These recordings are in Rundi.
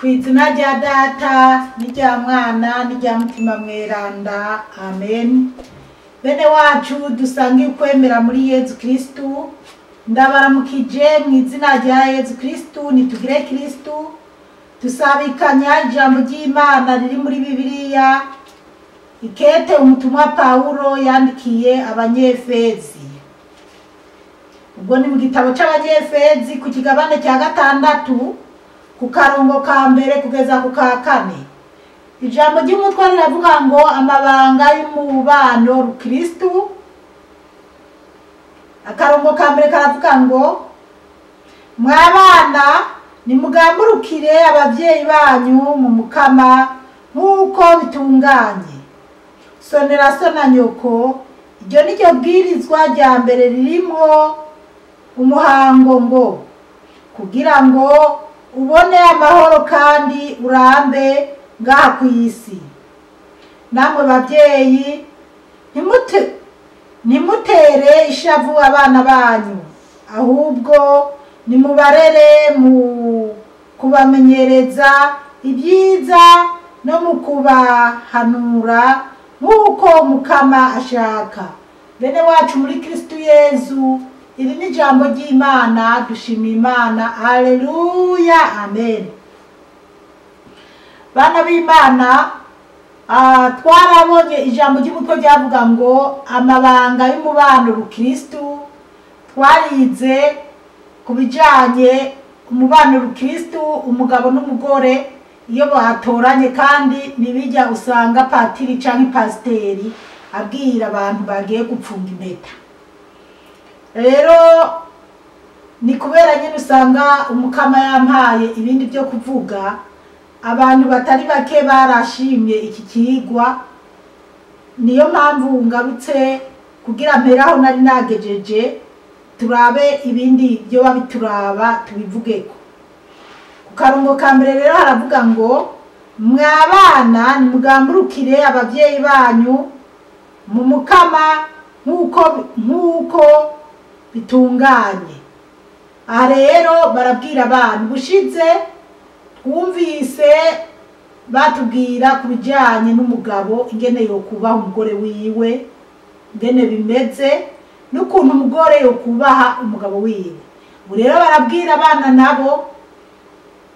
Ku izina rya Data n'irya Mwana n'irya Mutima Mweranda, amen. Bene wacu dusangiye ukwemera muri Yezu Kristu, ndabaramukije mu izina rya Yezu Kristu. Nitugire Kristu. Tusabikanya ijambo ry'Imana riri muri Bibiliya, ikete umutumwa Pawulo yandikiye Abanyefezi. Ubwo ni mu gitabo c'Abanyefezi ku kigabane cya 6 ku karongo ka 1 kugeza ku ka 4. Ijambo ry'umutwe riravuga ngo amabanga y'umubano rukristu. Akarongo ka 1 karavuga ngo mwabana nimugamburukire abavyeyi banyu mu mukama nk'uko bitunganye. Sonera so na nyoko, iryo ni ryo bwirizwa rya mbere ririmwo umuhango ngo kugira ngo ubone amahoro kandi urambe ngaha ku isi. Namwe bavyeyi ntimutere ishavu abana banyu, ahubwo nimubarere mu kubamenyereza ibyiza no mu kubahanura nk'uko Mukama ashaka. Bene wacu muri Kristu Yezu, iri ni ijambo ry'Imana. Dushima Imana, haleluya, amen. Bana b'Imana, twarabonye ijambo ry'umutwe ryavuga ngo amabanga y'umubano rukristu. Twarize ku bijanye umubano rukristu, umugabo n'umugore iyo batoranye, kandi nibijya usanga patiri canke pasiteri abwira abantu bagiye gupfunga impeta. Rero ni kubera nyine usanga Umukama yampaye ibindi byo kuvuga, abantu batari bake barashimye iki kigwa, niyo mpamvu ngarutse kugira mperaho nari nagejeje, turabe ibindi byo babituraba tubivugeko. Ku karongo ka 1 rero haravuga ngo mwabana nimugamburukire abavyeyi banyu mu mukama nk'uko bitunganye. Aha rero barabwira abantu bushize twumvise batubwira ku bijanye n'umugabo ingene yokubaha umugore wiwe, ingene bimeze n'ukuntu umugore yokubaha umugabo wiwe. Ubu rero barabwira abana nabo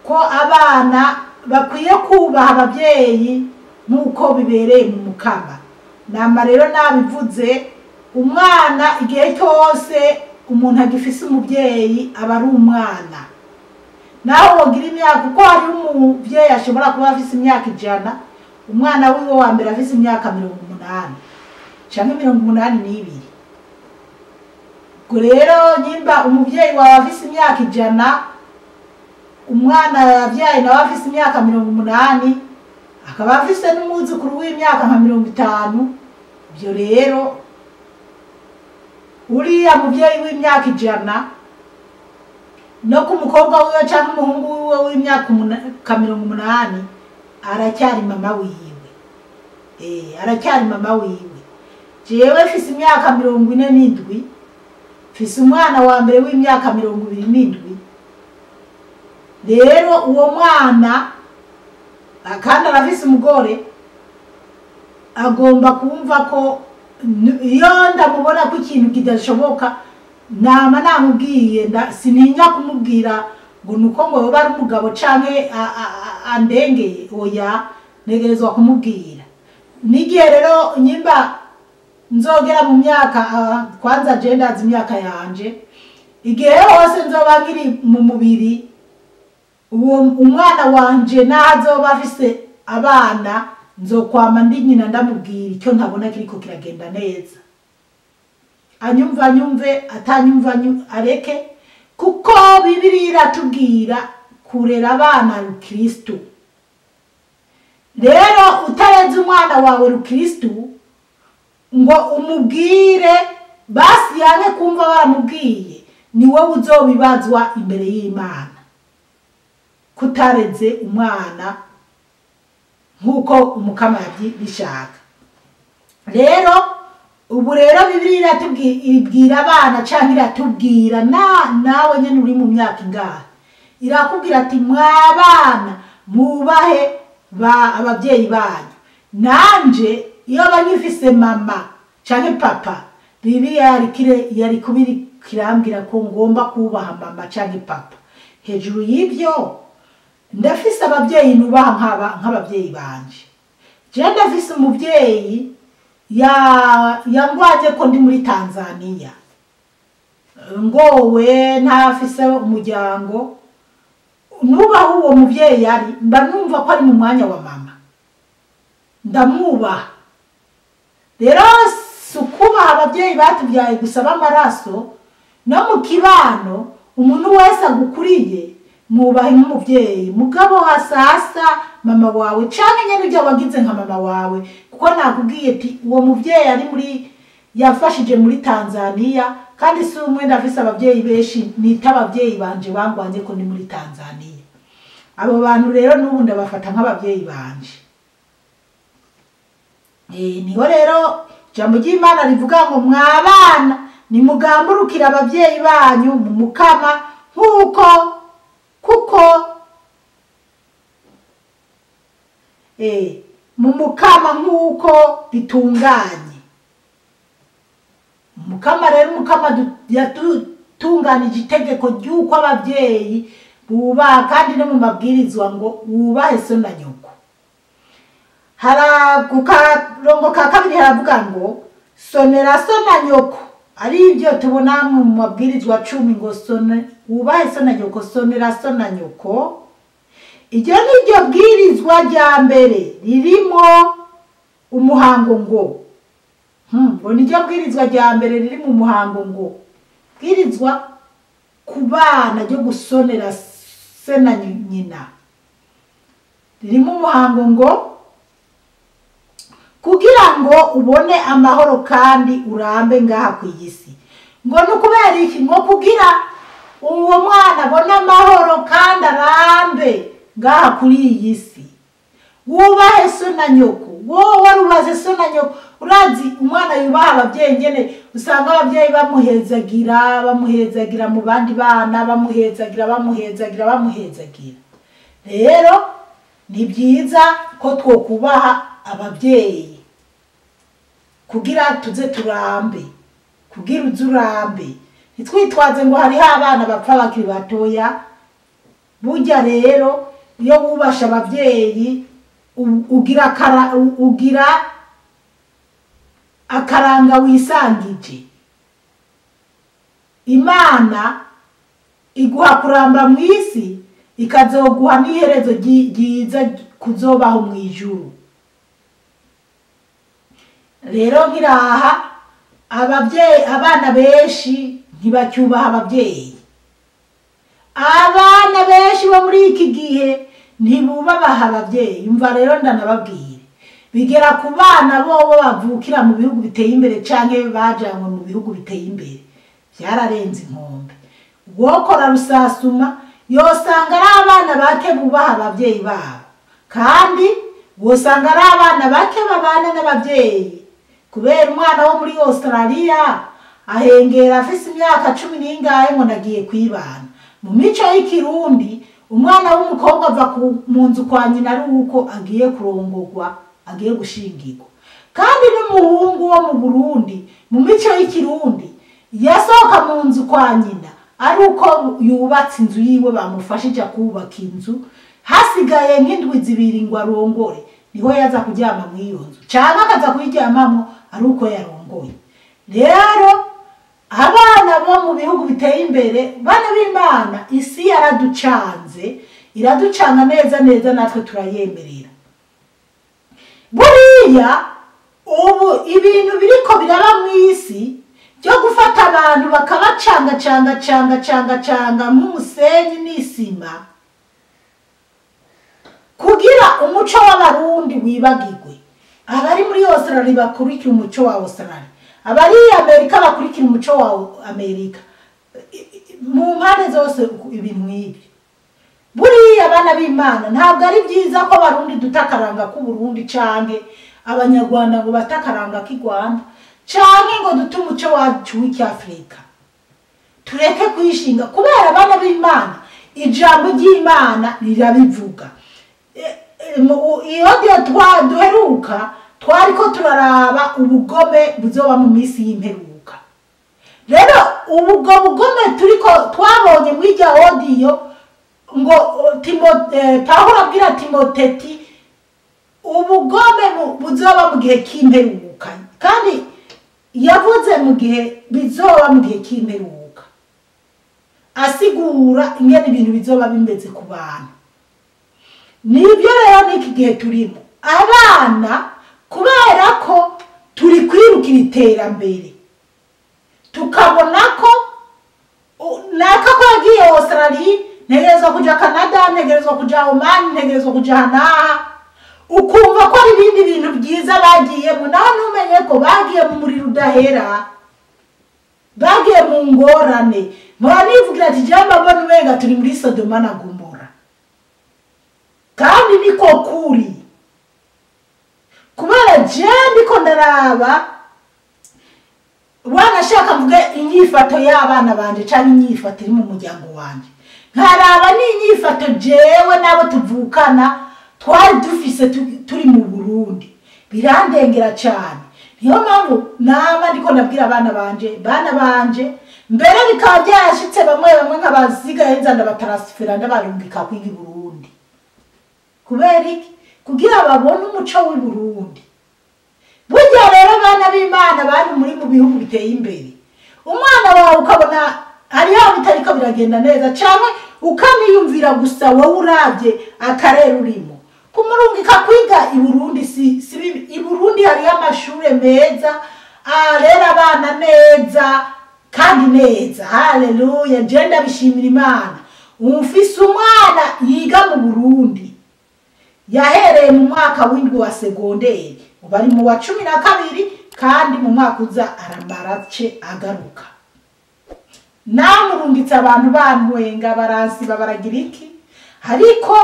ko abana bakwiye kubaha abavyeyi nk'uko bibereye mu mukama. Nama rero nabivuze, umwana igihe cyose umuntu agifise umuvyeyi aba ari umwana. Naho wogira imyaka, kuko hari umuvyeyi ashobora kuba afise imyaka 100, umwana wiwe wa mbere afise imyaka 80 canke 82. Ubwo rero nyimba umuvyeyi wawe afise imyaka 100, umwana yavyaye nawe afise imyaka 80, akaba afise n'umwuzukuru w'imyaka nka 50, ibyo rero uriya muvyeyi w'imyaka 100 no ku mukobwa wiwe canke umuhungu wiwe w'imyaka 80 aracyari mama wiwe. Aracyari mama wiwe. Jewe mfise imyaka 47, mfise umwana wa mbere w'imyaka 27. Rero uwo mwana kandi arafise umugore, agomba kumva ko iyo ndamubona ko ikintu kidashoboka nama namubwiye, sininya kumubwira ngo nuko ngo yoba ari umugabo canke andengeye, oya, ntegerezwa kumubwira. N'igihe rero nyimba nzogera mu myaka, kwanza je ndazi imyaka yanje, igihe hose nzoba nkiri mu mubiri, uwo umwana wanje nazoba afise abana, nzokwama ndi nyina ndamubwira icyo ntabona kiriko kiragenda neza. Anyumva anyumve, atanyumva areke, kuko Bibiliya iratubwira kurera abana rukristu. Rero utareze umwana wawe rukristu ngo umubwire, basi yange kumva baramubwiye, ni wowe uzobibazwa imbere y'Imana kutareze umwana nk'uko Umukama yabishaka. Rero ubu rero Bibiliya ibwira abana canke iratubwira nawe nyene uri mu myaka ingahe, irakubwira ati mwabana Mubahe ababyeyi banyu. Nanje iyo banyifise mama canke papa, Bibiliya yari kubirikirambwira ko ngomba kubaha mama canke papa. Hejuru y'ibyo ndafise ababyeyi nubaha nk'ababyeyi banje. Je ndafise umubyeyi yangwaje ko ndi muri Tanzania, ngowe ntafise umuryango. Nubaha uwo muvyeyi yari, mba numva ko ari mu mwanya wa mama, ndamwubaha. Rero si ukubaha ababyeyi batubyaye gusa b'amaraso, no mu kibano umuntu wese agukuriye mwubahe nk'umuvyeyi. Mugabo hasasa mama wawe canke nyene ujya wagize nka mama wawe, kuko nakubwiye ati uwo muvyeyi ari muri yafashije muri Tanzania, kandi si umwe, ndafise ababyeyi benshi nita ababyeyi banje bangwanye ko ndi muri Tanzania. Abo bantu rero n'ubu ndabafata nk'ababyeyi banje. Niho rero ijambo ry'Imana rivuga ngo mwabana nimugamburukira ababyeyi banyu mu mukama, nkuko kuko mu mukama nkuko bitunganye. Mukama rero, mukama yatunganije itegeko ry'uko ababyeyi bubaha, kandi no mu mabwirizwa ngo wubahe so na nyoko. Ku karongo ka kabiri haravuga ngo sonera so na nyoko, ari ibyo tubona mu mabwirizwa 10 ngo wubahe so na nyoko, sonera so na nyoko. Iryo ni ryo bwirizwa rya mbere ririmo umuhango ngo ngo niryo bwirizwa rya mbere riri mu muhango ngo bwirizwa ku bana ryo gusonera se na nyina, ririmo umuhango ngo kugira ngo ubone amahoro kandi urambe ngaha ku isi. Ngo nukubera iki? Ngo kugira uwo mwana abone amahoro kandi arambe ngaha kuri iyi si. Wubahe so na nyoko. Wowe warubaze so na nyoko. Urazi umwana yubaha ababyeyi nyene, usanga ababyeyi bamuhezagira, bamuhezagira mu bandi bana, bamuhezagira, bamuhezagira, bamuhezagira. Rero ni byiza ko twokubaha ababyeyi kugira tuze turambe, kugira uzurambe. Ntitwitwaze ngo hariho abana bapfa bakiri batoya. Burya rero iyo wubasha ababyeyi ugira akaranga wisangije. Imana iguha kuramba mu isi, ikazoguha n'iherezo ryiza kuzobaho mu ijuru. Rero nkiraha ababyeyi, abana benshi ntibacyubaha ababyeyi. Abana benshi bo muri iki gihe ntibubaha ababyeyi. Umva rero ndanababwire, bigera ku bana bobo bavukira mu bihugu biteye imbere canke bajanywe mu bihugu biteye imbere, byararenze inkombe. Wokora rusasuma yosanga ari abana bake bubaha ababyeyi babo, kandi wosanga ari abana bake babana n'ababyeyi. Kubera umwana wo muri Australia ahengera afise imyaka 10 n'ingahe ngo nagiye kwibana. Mu mico y'ikirundi umwana w'umukobwa ava mu nzu kwa nyina ari uko agiye kurongorwa, agiye gushingirwa. Kandi n'umuhungu wo mu Burundi mu mico y'ikirundi yasohoka mu nzu kwa nyina ari uko yubatse inzu yiwe, bamufashije kubaka inzu, hasigaye nk'indwi zibiri ngo arongore, niho yaza kuryama mu iyo nzu, canke akaza kuyiryamamo ari uko yarongoye. Rero abana bo mu bihugu biteye imbere, bana b'Imana, isi yaraducanze, iraducanga neza neza, natwe turayemerera. Buriya ubu ibintu biriko biraba mu isi byo gufata abantu bakabacanga canga canga canga canga nk'umusenyi n'isima, kugira umuco w'abarundi wibagirwe. Abari muri Australia bakurikira umuco wa Australia, abari Amerika bakurikira umuco wa Amerika, mu mpande zose ibintu nk'ibyo. Buriya abana b'Imana ntabwo ari byiza ko abarundi dutakaranga ku Burundi canke abanyarwanda ngo batakaranga k'i Rwanda, canke ngo dute umuco wacu w'icyafrika. Tureke kwishinga, kubera abana b'Imana ijambo ry'Imana rirabivuga. Iyo duheruka twariko turaraba ubugome buzoba mu minsi y'imperuka. Rero ubwo bugome turiko twabonye mw'irya audio ngo Pawulo abwira Timoteti ubugome buzoba mu gihe cy'imperuka, kandi yavuze mu gihe bizoba mu gihe cy'imperuka, asigura ingene ibintu bizoba bimeze ku bantu. Nibyo rero n'iki gihe turimo abana, kubera ko turi kwirukira iterambere, tukabona ko naka ko yagiye Australia, ntegerezwa kuja Canada, ntegerezwa kuja Oman, ntegerezwa kuja hanaha, ukumva ko ari ibindi bintu byiza bagiyemo, naho ntumenye ko bagiye mu muriro udahera, bagiye mu ngorane. Mpora nivugira ati jewe mbona umenga turi muri Sodoma na Gomora, kandi niko kuri, kubera jewe ndiko ndaraba wanashaka mvuge inyifato y'abana banje canke inyifato iri mu muryango wanje, nkaraba n'inyifato jewe n'abo tuvukana twari dufise turi mu Burundi, birandengera cyane. Niyo mpamvu nama ndiko ndabwira abana banje, bana banje mbere bikaba byarashitse bamwe bamwe nk'abasigaye nza ndabatransfera ndabarungika kwiga i Burundi. Kubera iki? Kugira babone umuco w'i Burundi. Burya rero abana b'Imana bari muri mu bihugu biteye imbere, umwana wawe ukabona hariho bitariko biragenda neza, cyangwa ukaniyumvira gusa wowe uravye akarere urimo, kumurungika kwiga i Burundi si i Burundi hariho amashure meza arera abana neza kandi neza. Haleluya, je ndabishimira Imana. Umfise umwana yiga mu Burundi, yahereye mu mwaka w'indwi wa segonderi, ubu ari mu wa 12, kandi mu mwaka uza aramara ce agaruka. Namurungitse abantu bantwenga baransiba baragira iki, ariko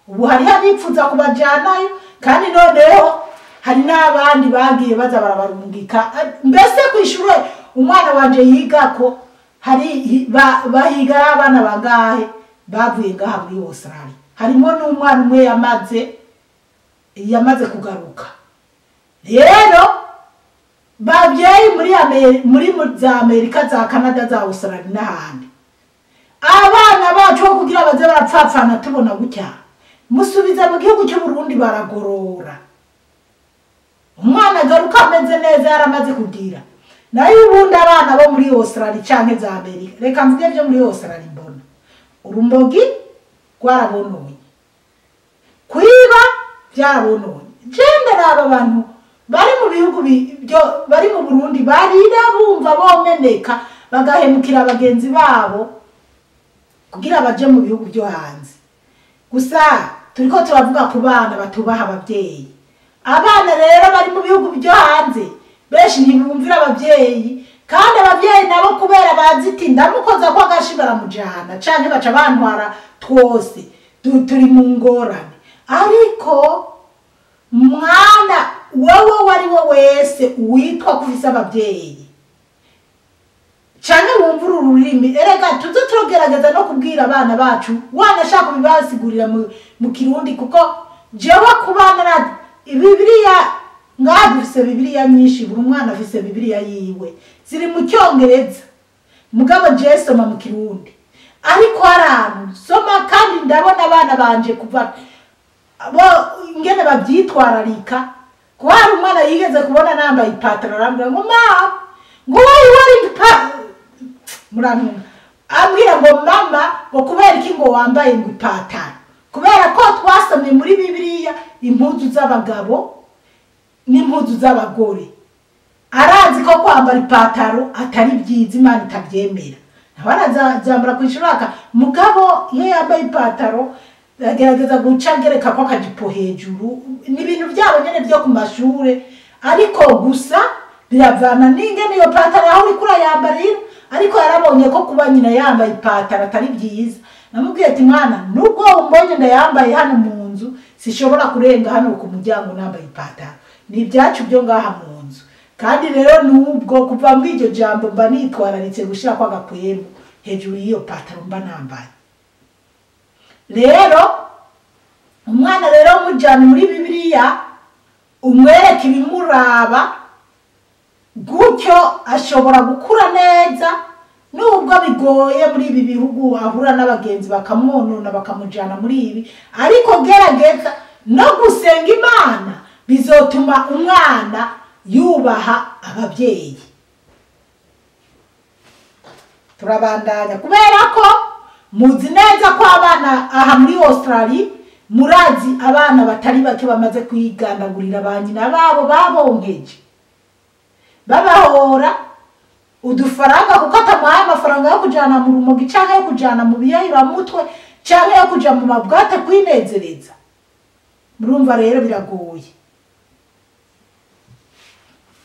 ubu hariho abipfuza kubajanayo, kandi noneho hari n'abandi bagiye baza barabarungika. Mbese kw'ishure umwana wanje yigako hari bahiga abana bangahe bavuye ngaha muri Australia, harimo n'umwana umwe yamaze kugaruka. Rero babyeyi muri za Amerika, za Canada, za Australia n'ahandi, abana bacu bo kugira baze barapfapfana tubona gutya, musubiza mu gihugu cy'u Burundi baragorora. Umwana agaruka ameze neza yaramaze kugira. Nayo ubundi abana bo muri Australia canke za Amerika, reka mvuge byo muri Australia, mbona urumogi rwarabononye, kwiba byarabononye. Je ndaraba abantu bari mu bihugu byo bari mu Burundi barira bumva bomeneka bagahemukira bagenzi babo kugira baje mu bihugu byo hanze. Gusa turiko turavuga ku bana batubaha ababyeyi. Abana rero bari mu bihugu byo hanze benshi ntibumvira ababyeyi, kandi ababyeyi nabo kubera baziti ndamukoza ko agashi baramujana canke baca bantwara twose turi mu ngorane. Ariko mwana wewe wari we wese witwa kufisa ababyeyi canke wumva uru rurimi, erega tuze turogerageza no kubwira abana bacu, wanashaka kubibasigurira mu Kirundi, kuko jewe kubana na Bibiliya ngaha dufise Bibiliya nyinshi, buri mwana afise Bibiliya yiwe, ziri mu Cyongereza, mugabo jewe soma mu Kirundi. Ariko arantu soma, kandi ndabona abana banje kuva bo ingene babyitwararika. Kuko hari umwana yigeze kubona nambaye ipataro arambwira ngo mama, ngo wari murantunga, ambwira ngo mama, ngo kubera iki ngo wambaye ngo ipataro? Kubera ko twasomye muri Bibiliya impuzu z'abagabo n'impuzu z'abagore. Arazi ko kwambara ipataro atari byiza, Imana itabyemera, nawe arazambara kw'ishuraka. Mugabo iyo yambaye ipataro agerageza guca agereka ko akajipo hejuru, ni ibintu byabo nyene byo ku mashure, ariko gusa biravana n'ingene iyo pataro aho uriko urayambarira. Ariko yarabonye ko kuba nyina yambaye ipataro atari byiza. Namubwiye ati mwana, nubwo umbonye ndayambaye hano mu nzu, sishobora kurenga hano ku muryango nambaye ipataro, ni ibyacu byo ngaha mu nzu. Kandi rero nubwo kuva muri iryo jambo mba nitwararitse gushira kwa gapwemu hejuru y'iyo pataro mba nambaye. Rero Umwana rero mujyane muri Bibiliya, umwereke ibimuraba, gutyo ashobora gukura neza, nubwo bigoye muri ibi bihugu ahura n'abagenzi bakamwonona bakamujyana muri ibi, ariko gerageza no gusenga Imana, bizotuma umwana yubaha ababyeyi. Turabandanya kubera ko muzi neza ko abana aha muri Australia, murazi abana batari bake bamaze kwigandagurira ba nyina babo babonkeje, babahora udufaranga kuko atamuhaye amafaranga yo kujana mu rumogi canke yo kujana mu biyayuramutwe canke yo kuja mu mabwate kwinezereza. Murumva rero biragoye.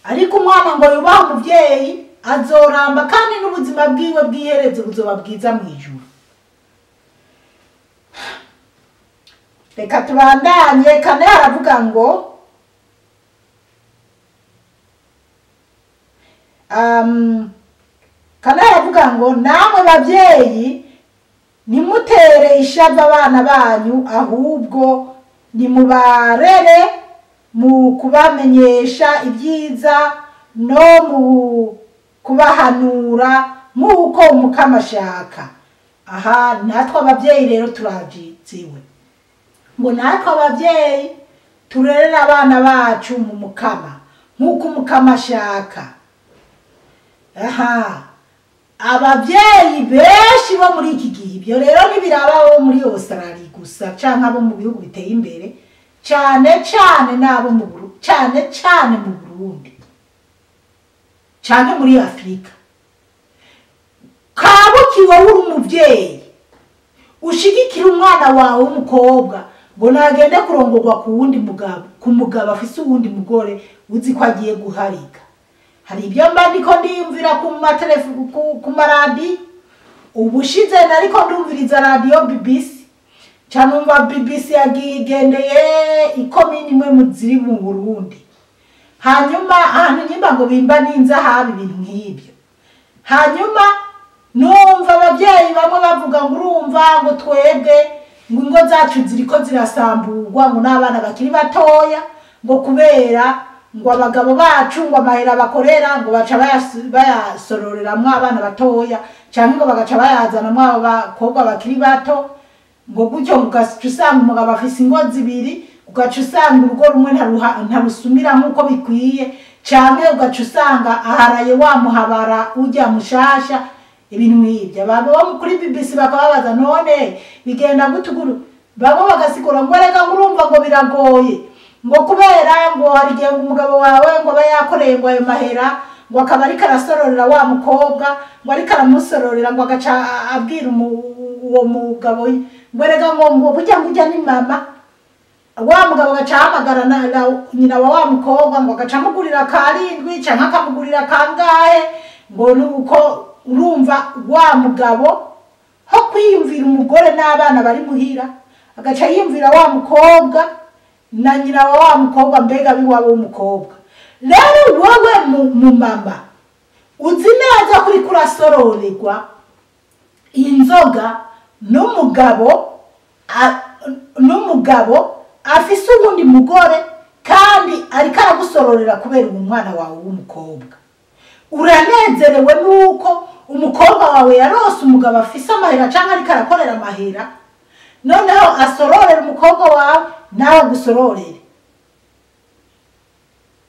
Ariko umwana ngo yubahe umuvyeyi azoramba, kandi n'ubuzima bwiwe bw'iherezo buzoba bwiza mu ijuru. Reka tubandanye. Kane aravuga ngo kane aravuga ngo namwe babyeyi nimutere ishavu abana banyu, ahubwo nimubarere mu kubamenyesha ibyiza no mu kubahanura nk'uko Umukama ashaka. Aha natwe ababyeyi rero turabyitsiwe ngo natwe ababyeyi turerere abana bacu mu Mukama nk'uko Umukama ashaka. Aha ababyeyi benshi bo muri iki gihe, ibyo rero ntibiraba bo muri Australia gusa canke abo mu bihugu biteye imbere, cyane cyane n'abo mu Burundi, cyane cyane mu Burundi canke muri Afrika. Kabuki wowe uri umuvyeyi ushigikira umwana wawe w'umukobwa ngo nagende kurongorwa ku wundi mugabo, ku mugabo afise uwundi mugore uzi ko agiye guharika. Hari ibyo mba ndiko ndiyumvira ku maradi. Ubushize nariko ndumviriza radiyo BBC, canumva BBC yagigendeye ikomini imwe mu ziri mu Burundi, hanyuma ahantu nyimba ngo bimba n'inzahabu ibintu nk'ibyo. Hanyuma numva ababyeyi bamwe bavuga ngo urumva ngo twebwe ngo ingo zacu ziriko zirasamburwa ngo n'abana bakiri batoya, ngo kubera ngo abagabo bacu ngo amahera bakorera ngo baca bayasororeramwo abana batoya, canke ngo bagaca bayazanamwo abo bakobwa bakiri bato, ngo gutyo ugaca usanga umugabo afise ingo zibiri, ugaca usanga urugo rumwe ntarusumira nk'uko bikwiye, canke ugaca usanga aharaye wa muhabara ujya mushasha, ibintu nk'ibyo. Abantu bo kuri BBC bakababaza none bigenda gutuguru, bamwe bagasigura ngo erega ngo urumva ngo biragoye, ngo kubera ngo hari igihe umugabo wawe ngo aba yakoreye ngo ayo mahera ngo akaba ariko arasororera wa mukobwa, ngo ariko aramusororera ngo agaca abwira uwo mugabo ngo erega ngo burya ngo ujya ni mama. Wa mugabo agaca ahamagara nyina wa wa mukobwa ngo agaca amugurira karindwi canke akamugurira kangahe, ngo nuko urumva wa mugabo ho kwiyumvira umugore n'abana bari muhira, agaca yiyumvira wa mukobwa na nyina wa wa mukobwa, mbega biwabo w'umukobwa. Rero wowe mu mama uzi neza kuri kurasororerwa inzoga n'umugabo afise uwundi mugore, kandi ariko aragusororera kubera uwo mwana wawe w'umukobwa. Uranezerewe nuko umukobwa wawe yarose umugabo afise amahera canke ariko arakorera amahera, noneho asororera umukobwa wawe nawe agusororere.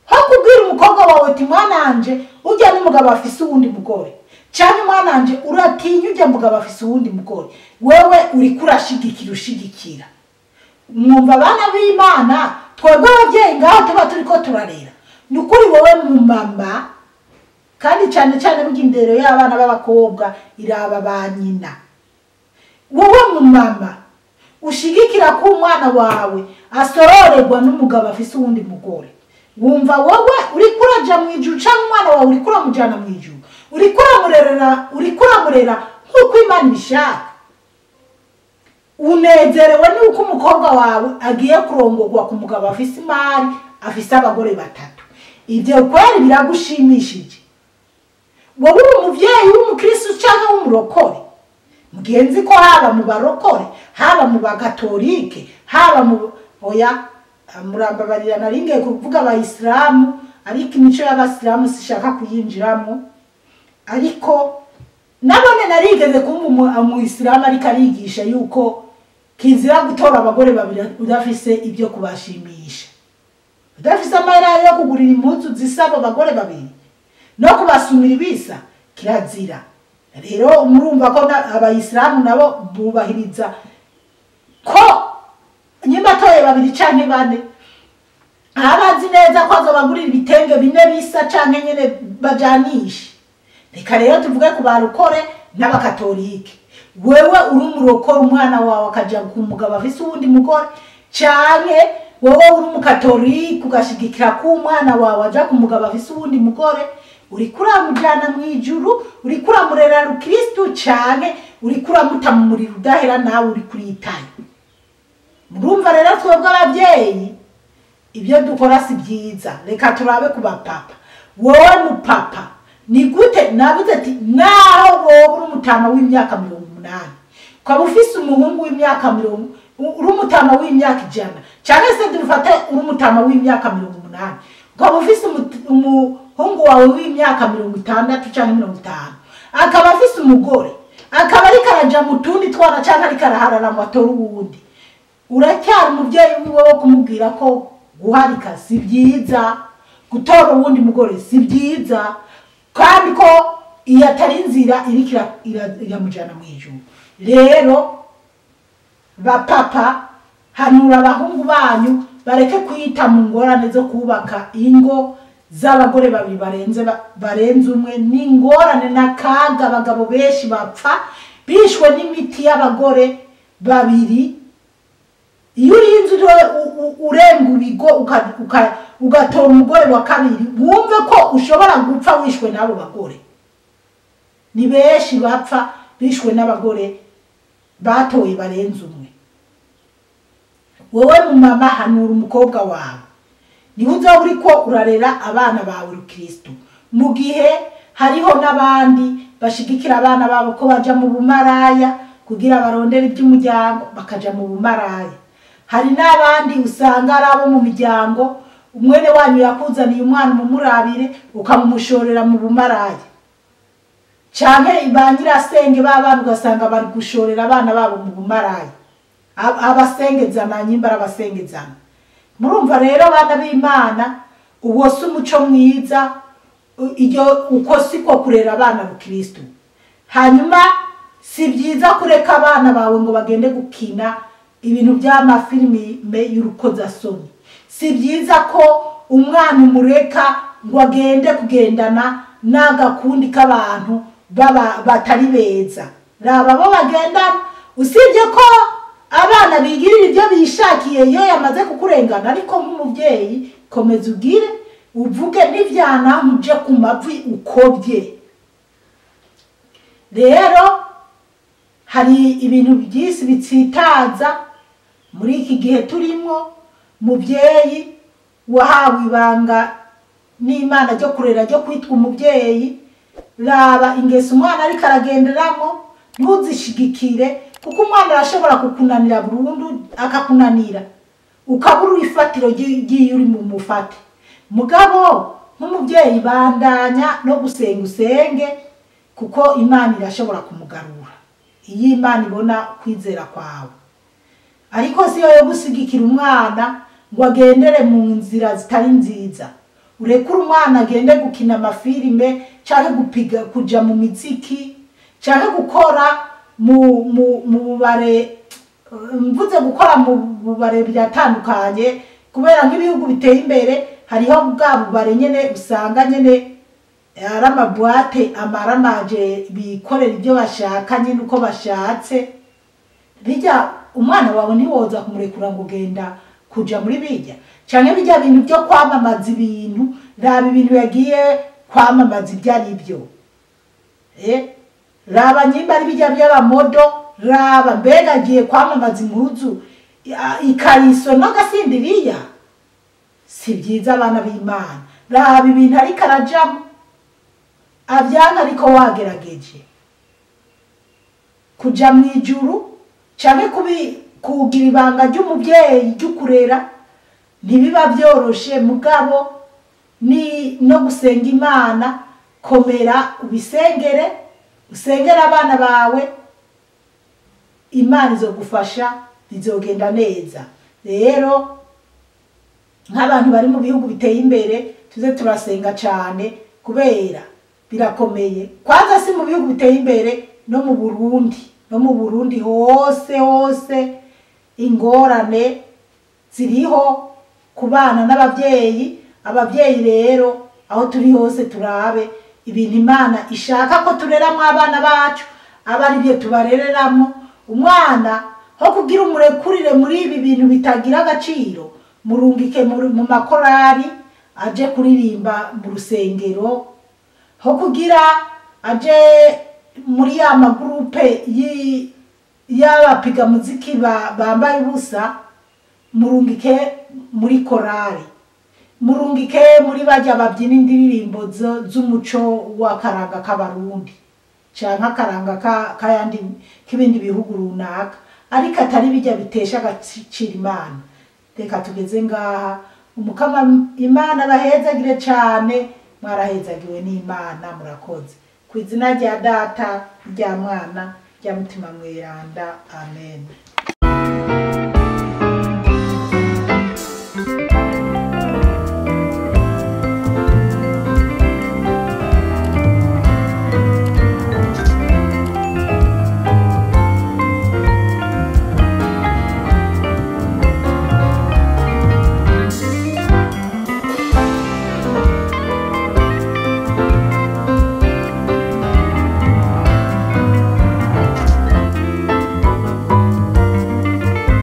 Ho kubwira umukobwa wawe uti mwananje ujya n'umugabo afise uwundi mugore, canke mwananje uratinya ujya mugabo afise uwundi mugore, wewe uriko urashigikira ushigikira. Mwumva abana b'Imana, twebwe abavyeyi ngaho tuba turiko turarera. Ni ukuri wowe mu mama, kandi cyane cyane burya indero y'abana b'abakobwa iraba ba nyina. Wowe mu mama ushigikira ko umwana wawe asororerwa n'umugabo afise uwundi mugore, wumva wowe uriko uraja mu ijuru canke umwana wawe uriko uramujana mu ijuru, uriko uramurerera, uriko uramurera nk'uko Imana ibishaka. Unezerewe nuko umukobwa wawe agiye kurongorwa ku mugabo afise imari, afise abagore batatu. Ibyo kweri biragushimishije. Wowe uri umuvyeyi w'umukristo canke w'umurokore, Mugenzi ko haba mu barokore, haba mu bagatolike, haba mu oya, murambabarira naringiye kuvuga abayisilamu, ariko imico y'abasilamu sishaka kuyinjiramo. Ariko nabone narigeze kumva umuyisilamu ariko arigisha yuko kizira gutora abagore babiri udafise ibyo kubashimisha, udafise amahera yo kugurira impuzu zisa abo bagore babiri no kubasumira ibisa, kirazira. Rero murumva ko abayisilamu nabo bubahiriza ko nyimba atoye babiri canke bane, abazi neza ko azobagurira ibitenge bine bisa canke nyene bajanishe. Reka rero tuvuge ku barokore n'abakatolike. Wewe uri umurokore, umwana wawe akaja ku mugabo afise uwundi mugore, canke wewe uri umukatolike ugashigikira ko umwana wawe aja ku mugabo afise uwundi mugore, uriko uramujana mw'ijuru, uriko uramurera rukristu, canke uriko uramuta mu muriro udahera, nawe uriko uritayo. Murumva rero twebwe abavyeyi ibyo dukora si byiza. Reka turabe ku bapapa. Wowe mupapa, ni gute navuze ati naho wowe uri umutama w'imyaka 80, ukaba ufise umuhungu w'imyaka mirongo, uri umutama w'imyaka 100, canke se dufate uri umutama w'imyaka 80, ukaba ufise umuhungu wawe w'imyaka 60 canke 50, akaba afise umugore, akaba ariko araja mu tundi twana canke ariko araharara ngo atore uwundi, uracyari umuvyeyi wiwe wo kumubwira ko guharika si byiza, gutora uwundi mugore si byiza, kandi ko iyo atari inzira iriko iramujana mw'ijuru. Rero bapapa, hanura abahungu banyu bareke kwita mu ngorane zo kubaka ingo z'abagore babiri barenze umwe. Ni ingorane n'akaga, abagabo benshi bapfa bishwe n'imiti y'abagore babiri. Iyo urinze urenga ubigo ugatora umugore wa kabiri, wumve ko ushobora gupfa wishwe n'abo bagore. Ni benshi bapfa bishwe n'abagore batoye barenze umwe. Wowe mu mama, hanura umukobwa wawe, niho uzoba uriko urarera abana bawe rukristo. Mu gihe hariho n'abandi bashigikira abana babo ko baja mu bumaraya kugira barondere iby'umuryango, bakaja mu bumaraya. Hari n'abandi usanga ari abo mu miryango, umwene wanyu yakuzaniye umwana umumurabire ukamumushorera mu bumaraya, canke ba nyirasenge b'abana ugasanga bari gushorera abana babo mu bumaraya, abasengezana nyimba arabasengezana. Murumva rero abana b'Imana, uwo si umuco mwiza, iryo uko siko kurera abana rukristo. Hanyuma si byiza kureka abana bawe ngo bagende gukina ibintu by'amafilime y'urukozasoni. Si byiza ko umwana umureka ngo agende kugendana n'agakundi k'abantu batari beza. Raba bo bagendana, usibye ko abana bigirira ibyo bishakiye iyo yamaze kukurengana, ariko nk'umuvyeyi komeza ugire uvuge n'ivyana muje ku mavi ukobye. Rero hari ibintu byinshi bitsitaza muri iki gihe turimo. Muvyeyi wahawe ibanga n'Imana ryo kurera, ryo kwitwa umuvyeyi, raba ingeso umwana ariko aragenderamo, ntuzishigikire, kuko umwana arashobora kukunanira burundu, akakunanira ukabura ifatiro ry'iyo uri mu mufate. Mugabo nk'umuvyeyi bandanya no gusenga, usenge, kuko Imana irashobora kumugarura iyo Imana ibona kwizera kwawe. Ariko si yo gusigikira umwana ngo agendere mu nzira zitari nziza. Urekure umwana agende gukina amafilime, canke gupiga kuja mu miziki, canke gukora mu bubare. Mvuze gukora mu bubare biratandukanye, kubera nk'ibihugu biteye imbere hariho bwa bubare nyene usanga nyene ari amabuwate amaramaje, bikorera ibyo bashaka nyene uko bashatse. Bijya umwana wawe ntiwoza kumurekura ngo ugenda kuja muri bijya, canke bijya bintu byo kwamamaza ibintu. Raba ibintu yagiye kwamamaza ibyo ari byo, raba nyimba ari bijya by'abamodo, raba mbega agiye kwamamaza impuzu ikariso n'agasindiriya. Si byiza abana b'Imana. Raba ibintu ariko arajamo avyanga, ariko wagerageje. Kuja mu ijuru canke kugira ibanga ry'umuvyeyi ry'ukurera ntibiba vyoroshe, mugabo ni no gusenga Imana. Komera, ubisengere, usengere abana bawe, Imana izogufasha, bizogenda neza. Rero nk'abantu bari mu bihugu biteye imbere tuze turasenga cyane, kubera birakomeye. Kwanza si mu bihugu biteye imbere, no mu Burundi, no mu Burundi hose hose ingorane ziriho ku bana n'abavyeyi. Abavyeyi rero aho turi hose turabe ibintu Imana ishaka ko tureramwo abana bacu, aba ari byo tubarereramwo. Umwana ho kugira umurekurire muri ibi bintu bitagira agaciro, murungike mu makorari aje kuririmba mu rusengero, ho kugira aje muri ya magrupe y'abapigamuziki bambaye ubusa, murungike muri korari, murungike muri bajya babyina indirimbo z'umuco w'akaranga k'Abarundi canke akaranga k'ayandi k'ibindi bihugu runaka, ariko atari bijya bitesha agaciro Imana. Reka tugeze ngaha. Umukama Imana bahezagire cane, mwarahezagiwe n'Imana, murakoze. Ku izina rya Data, rya Mwana, rya Mutima Mweranda, amen.